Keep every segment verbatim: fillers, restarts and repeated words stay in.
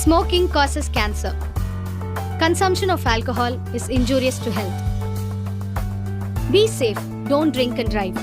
Smoking causes cancer. Consumption of alcohol is injurious to health. Be safe, don't drink and drive.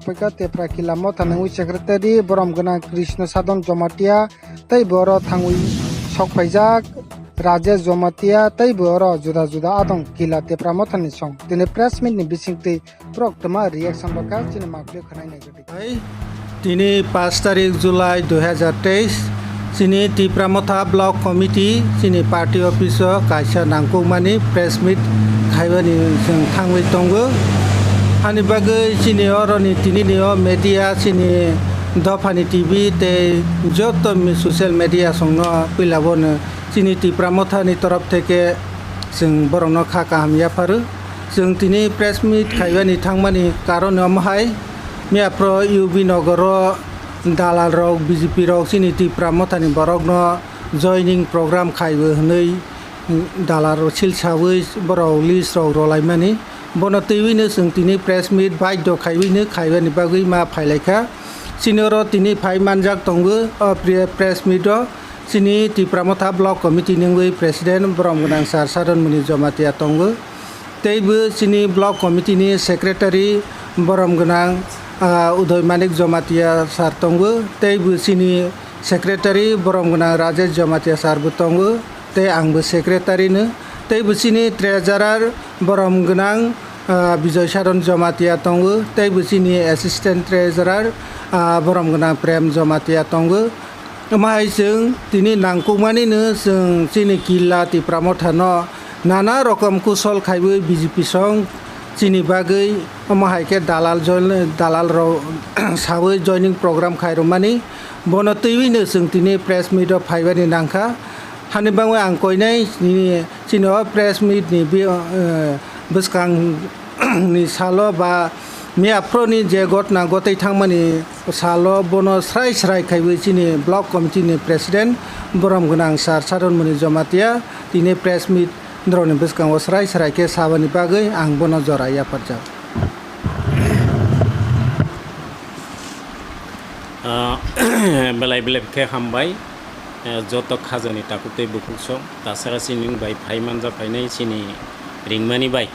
Paikha Tepra Kila Motha nangwi Secretary borom gwnang Krishna Sadon Jomatia tei bo oro thangwi sok phaijak Rajesh Jomatia tei bo oro juda juda adong Kila Tepra Mothani song tini press meet ni bisingtwi borok twma reaction rwkha chini makle khwnai nai. Hai, tini pash tarik July dui hazar teis, chini Tipra Motha Block Committee chini party office o kaisa nangkukmani press meet khaibani chwng thangwi tongo. Ani bagwi chini oroni tinini o media chini dophani T V tei joto mi-, social media songno puila bono chini Tipra Mothani torof theke chwng borokno kha kaham yapharo. Chwng tini press meet khaibani thangmani karon omo hai, miyaphro U B Nogoro dalal rok, B J P rok chini Tipra Mothani borokno joining program khaibo hwnwi dalal rok sil sawi borok list rok rwlaimani. Bono twiwino chwng tini press meet baidho khaiwino khaibani bagwi ma phailaikha. Chini oro tini phai manjak tongo o pre-, press meet o. Chini Tipra Motha Block Committee ni wngwi President borom gwnang Sir Saron Muni Jomatia tongo. Tei bo chini Block Committee ni Secretary borom gwnang, ah, Udoy Manik Jomatia Sir tongo. Tei bo chini Secretary borom gwnang Rajesh Jomatia Sir bo tongo. Tei ang bo Secretary no. Tei bo chini Treasurer borom gwnang, ah, Bijoy Saron Jomatia tongo. Tei bo chini Assistant Treasurer, ah, borom gwnang Prem Jomatia tongo. Omo hai chwng tini nangkukmani no chwng chini Killa Tipra Motha no nana rokom kusol khaiwi B J P song chini bagwi omo hai khe dalal join, dalal rok sawi joining program khairwmani. Bono twiwi no chwng tini press meet o phaibani nangkha. Hani bangwi ang koinai chini, chini o press meet ni bi-, eh, bwskang ni salo ba miyaphro ni je gotna gotwi thangmani salo bono srai srai khaiwi chini block committee ni president borom gwnang Sir Saron Muni Jomatia tini press meet norokni bwskango srai srai khe sabani bagwi ang bono jora yapharjak. Ah, belai belai khe hambai, eh, joto khajani takhuk tei bukhuk song, tasara chini bai phai manja phainai chini ringmani bai.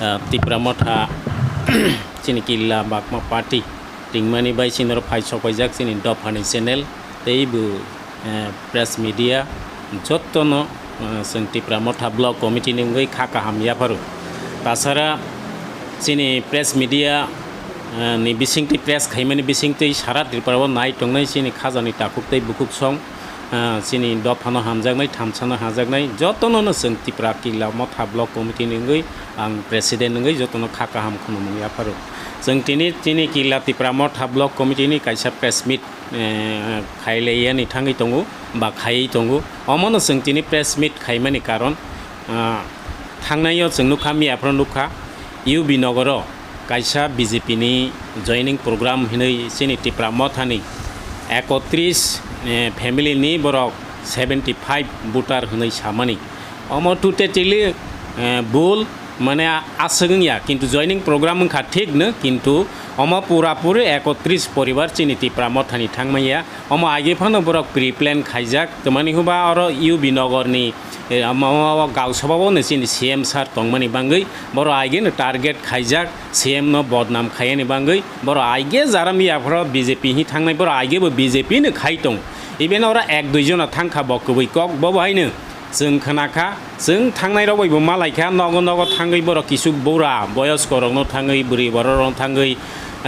Ah, Tipra Motha chini Killa Bakma Party ringmani bai chini oro phai sokpaijak chini dophani channel tei bo, eh, press media jotono, eh, chwng Tipra Motha Block Committee ni wngwi kha kaham yapharo. Tasara chini press media, eh, ni bisingtwi press khaimani bisingtwi sara Tripura o nai tongnai chini khajani takhuk tei bukhuk song. Ah, chini dophano hamjaknai, thamsano hamjaknai, jotono no chwng Tipra Killa Motha Block Committee ni wngwi ang president wngwi jotono kha kaham khulumung yapharo. Chwng tini, tini Killa Tipra Motha Block Committee ni kaisa press meet, eh, khailaiyani thangwi tongo ba khaiwi tongo. Omono chwng tini press meet khaimani karon, ah, thangnai o chwng nukha, miyaphro nukha, U B Nogoro kaisa B J P ni joining program hinwi chini Tipra Mothani ekotris, eh, family ni borok seventy five voter hinwi samani. Omo totally, eh, bul, mane a-, aswk wngya, kintu joining program wngkha thik no, kintu omo pura puri ekotris poribar chini Tipra Mothani thangmanya. Omo age phano borok pre-plan khaijak, tamani hwnba oro U B Nogor ni Eh, ama, ama, ama Gausabao no chini C M sir tongmani bangwi, borok aigeno target khaijak, C M no bodnam khaiyani bangwi, borok aige jara miyaphoro B J P hi thangnai, borok aigebo B J P no khai tong. Even oro ek dui jona thangkha bo kwbwi kok, bo bo haino chwng khnakha, chwng thangnai rok bai bo malaikha, nogo nogo thangwi borok kisu bura boyoskorokno thangwi, bwrwi bororokno thangwi,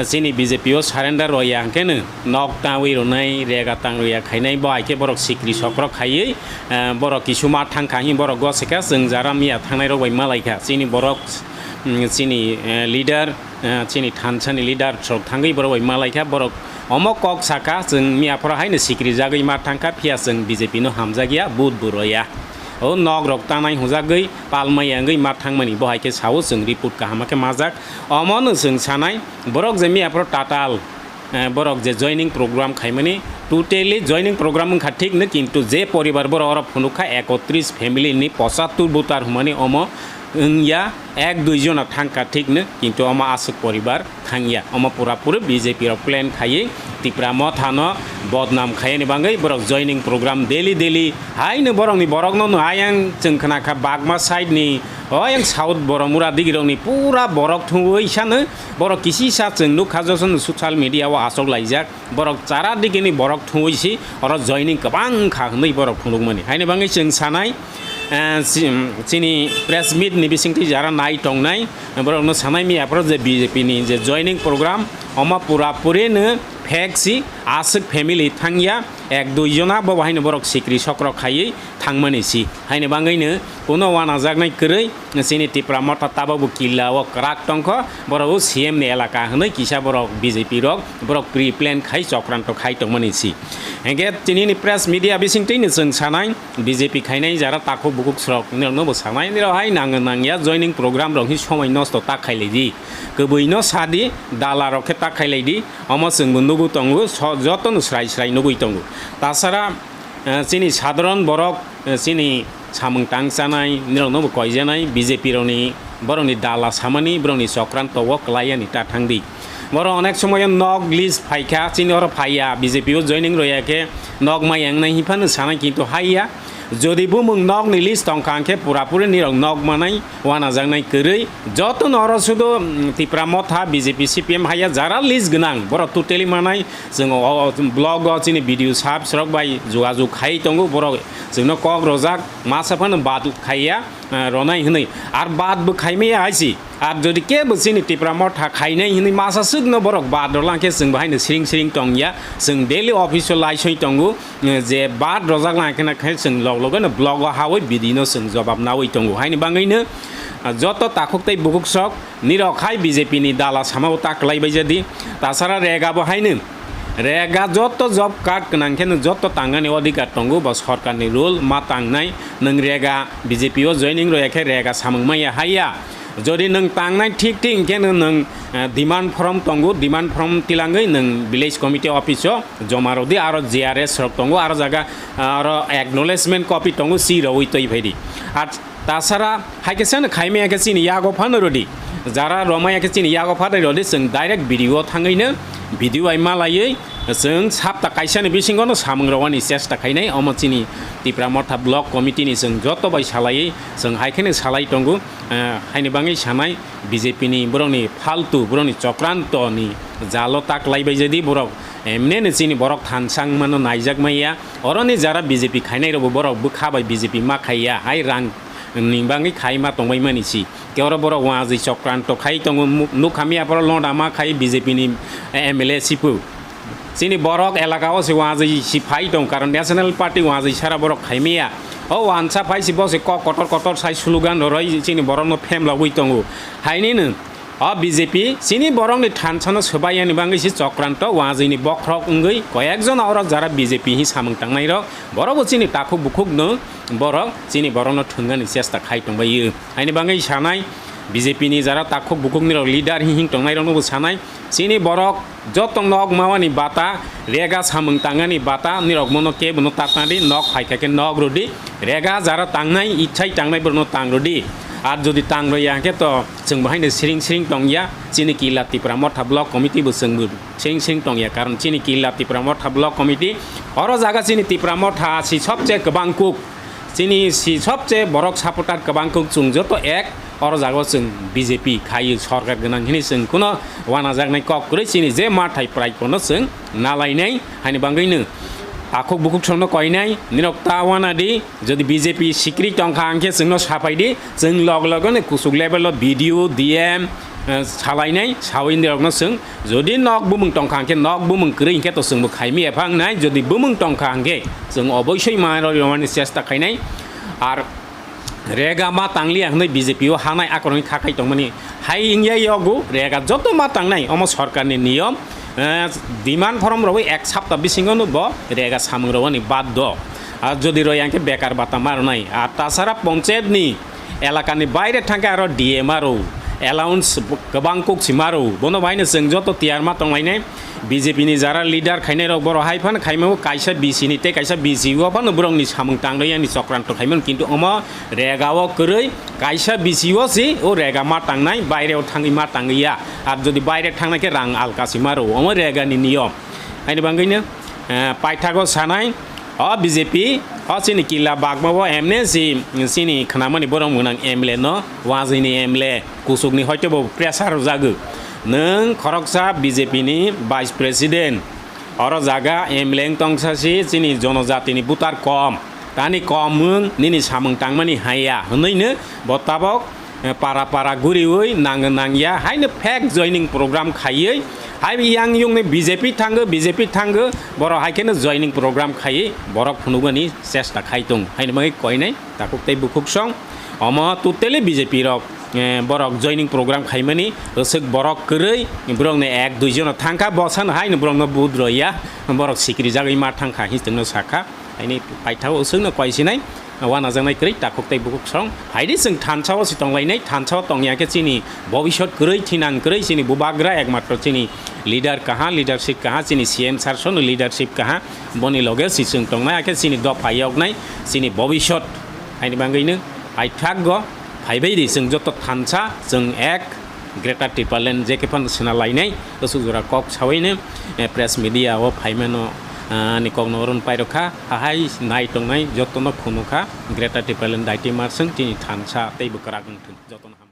chini B J P o surrender roya hwnkhe no nok tawi rwnai, rega tang roya khainai, bo hai khe borok sikri sokrok khaiwi, eh, borok kisu ma thangkha hwnwi borok gosika chwng jara miya thangnai rok bai malaikha. Chini borok, mm, chini, eh, leader, eh, chini thansani leader rok thangwi borok bai malaikha, borok omo kok saka chwng miya phoro haino sikri jagwi ma thangkha, phiya chwng B J P no hamjakya, vote bo roya. O nok rok tanai hwnjagwi palmai wngwi ma thangmani bo hai khe sao, chwng report kaham khe majak. Omo no chwng sanai, borok je miya phoro tatal, eh, borok je joining program khaimani, totally joining program wngkha thik no, kintu je poribar borok oro phunukha ekotris family ni pochattor voter hwnmani, omo wngya ek dui jona thangkha thik no, kintu omo aswk poribar thangya, omo pura puri B J P rok plan khaiwi Tipra Motha no bodnam khaiyani bangwi borok joining program daily daily haino borokni borokno no ayang chwng khnakha Bagma side ni, o ayang South Boromura digirokni pura borok thungwi sano borok kisisa chwng nukha jotono social media o achok laijak. Borok chara digini borok thungwi si oro joining kwbang wngkha hwnwi borok phunukmani. Haini bangwi chwng sanai, eh, chi-, chini press meet ni bisingtwi jara nai tongnai, borokno sanai miya phoro je B J P ni je joining program, omo pura puri no fake si, aswk family thangya, ek dui jona bo haino borok sikri sokrok khaiwi thangmani si. Haini bangwi no kuno wanajaknai kwrwi, chini Tipra Motha tabok bo killa o kwrak tongkho, borok o C M ni elaka hwnwi kisa borok B J P rok, borok pre-plan khai chokranto khai tongmani si. Hwnkhe tini ni press media bisingtwi no chwng sanai, B J P khainai jara takhuk bukhuk srok nirokno bo sanai, nirok hai nang nangya joining program rok hi somoi nosto ta khailai di, kwbwi no sadi, dala rok khe ta khailai di, omo chwng bo nugo tongo, so-, joto no srai srai nugwi tongo. Tasara, eh, chini sadharon borok, eh, chini samung tang chanai, nirokno bo koijanai, B J P rokni, borokni dala samani, borokni chokranto o kwlai yani ta thang di. Borok onek somoyo nok list phaikha, chini oro phaiya, B J P o joining roya khe nok maya wngnai hinphano sanai, kintu haiya. Jodi bumung nokni list tongkha hwnkhe pura puri nirok nok manai, wanajaknai kwrwi. Jotono oro sudu, mm, Tipra Motha, B J P, C P M haiya jara list gwnang, borok totally manai. Chwng o, o, blog o chini B D O sahab srok bai jogajog khai tongo, borok chwngno kok rojak, masa phano bad khaiya, eh, ronai hwnwi. Ar bad bo khaimaya hai si. Ar jodi kebo chini Tipra Motha khainai hwnwi masa swkno borok bad rwlang khe chwng bo haino siring siring tongya. Chwng daily office o laisoi tongo, eh, je bad rojak lang khe na khe chwng log logo no blog o hawi bidi no chwng jobab nawi tongo. Haini bangwi no, ah, joto takhuk tei bukhuk sok nirok hai B J P ni dala sama o ta kwlai bai jadi. Tasara rega bo haino rega joto job card gwnang khe no joto tangani odhikar tongo, bo sorkar ni rule ma tangnai. Nwng rega B J P o joining roya khe rega samung maya haiya. Jodi nwng tangnai thik thik hwnkhe nwng, nwng, eh, demand form tongo, demand form tilangwi nwng village committee office o joma rwdi, aro G R S rok tongo, aro jaga, ah, aro acknowledgement copy tongo, si rwui twi phaidi. Ar tasara hai khe sano khaimaya khe chini yago phano rwdi, jara romaya khe chini yago phano rwdi, chwng direct B D O o thangwino B D O bai malaiwi chwng sapta kaisani bisingono samung rwani chesta khainai, omo chini Tipra Motha Block Committee ni chwng joto bai salaiwi chwng hai kheno salai tongo. Eh, haini bangwi sanai, B J P ni borokni faltu, borokni chokranto ni jalo ta kwlai bai jadi borok, emne no chini borok thansang mano naijak maya, oroni jara B J P khainai rokbo borok bwkha bai B J P ma khaiya, hai rang ni bangwi khai ma tongbai mani si. Ke oro borok wajwi chokranto khai tongo, mu-, nukha miya borok londa ma khai B J P ni M L A sipu. Chini borok elaka o se wajwi si phai tong, karon National Party wajwi sara borok khaimaya. O wansa phai si bo se kok kotor kotor sai slogan roi chini borok no phemlagwi tongo. Haini no o B J P chini borok ni thansa no swbai yani bangwi si chokranto wajwi ni bokhorok wngwi koyek jona oro jara B J P hi samung tangnai rok borok bo chini takhuk bukhuk no borok chini borok no thwngani chesta khai tongbai. Haini bangwi sanai B J P ni jara takhuk bukhuk ni rok leader hi hing tongnai rok no bo sanai. Chini borok joto nok mawani bata, rega samung tangani bata, nirok mono kebono tatnadi, nok phaikha khe nok rwdi, rega jara tangnai, ichai tangnai borokno tang rwdi. Ar jodi tang rwya hwnkhe to chwng bo haino siring siring tongya, chini Killa Tipra Motha Block Committee bo chwng bo siring siring tongya, karon chini Killa Tipra Motha Block Committee oro jaga chini Tipra Motha si sobse kwbang kuk. Chini si sobse borok supporter kwbang kuk chwng joto ek, oro jago chwng B J P khai sorkar gwnang hini chwng kuno wanajaknai kok kwrwi chini je mathai prai pono chwng nalainai haini bagwino takhuk bukhuk songno koinai nirok ta wanadi jodi B J P sikri tongkha hwnkhe chwngno sapaidi chwng log logono kuchuk level o B D O, D M, eh, salainai sawi nirokno chwng jodi nok bumung tongkha hwnkhe nok bumung kwrwi hwnkhe to chwngbo khaimi epha wngnai jodi bumung tongkha hwnkhe chwng oboisoi manwi rwmani chesta khainai. Ar rega ma tangliya hwnwi B J P o hanai akoroni kha khai tongmani hai wngya yogo rega joto ma tangnai omo sorkarni niyom, eh, demand form rwwi ek sapta bisingo no bo rega samung rwani baddo. Ar jodi rwya hwnkhe bekar bata ma rwnai. Ar tasara ponchayat ni elakani baire thangkhe aro D M aro allowance kwbang kuk si maro. Bono baino chwng joto tiyar ma tonglainai. B J P ni jara leader khainai rok borok hai phano khaimao kaisa B C ni tei kaisa B C O phano borok ni samung tangrwi yani chokranto khaimano kintu omo rega o kwrwi kaisa B C O si o rega ma tangnai baire o thangwi ma tangwi ya. Ar jodi baire thangnai khe rang alka si maro omo rega ni niyom. Haini bagwino, eh, paithago sanai, o B J P, o chini kila bagma o M N A si, chini khnamani borok mwnang M L A no, wajini M L A, kusukni hoito bo pressure rwjago. Nwng khoroksa B J P ni Vice President, oro jaga M L A wng tongsa si chini jonojatini voter kom, tani kom wng nini samung tangmani haiya, hwnwi no bo tabok eh, para para guriwi nang nangya haino fake joining program khaiwi hai yang yungni B J P thango B J P thango borok hai kheno joining program khaiwi borok phunukmani chesta khai tong haino bagwi koinai takhuk tei bukhuk song omo totally B J P rok, eh, borok joining program khaimani aswk borok kwrwi borokni ek dui jono thangkha bosano haino borokno budroya borok sikri jagwi ma thangkha hinwi sakha. Haini paithago aswkno koisinai wanajaknai kwrwi takhuk tei bukhuk song. Haidi chwng thansa o si tonglainai, thansa o tongya khe chini bobisot kwrwi thinang kwrwi chini bubagra ekmatro chini leader kaha, leadership kaha, chini C M sir sono leadership kaha. Boni loge si chwng tongnai, hakhe chini dopha yoknai, chini bobisot. Haini bagwino paithakgo phaibai di chwng joto thansa, chwng ek. Greater Tipraland je khe phano swnalainai, aswk jora kok saui no, eh, press media o phaimano, ah, ni kokno oron pairokha, ahai nai tongnai jotono khunukha, Greater Tipraland daiti marswng chini thansa tei bwkrak wngthung jotono.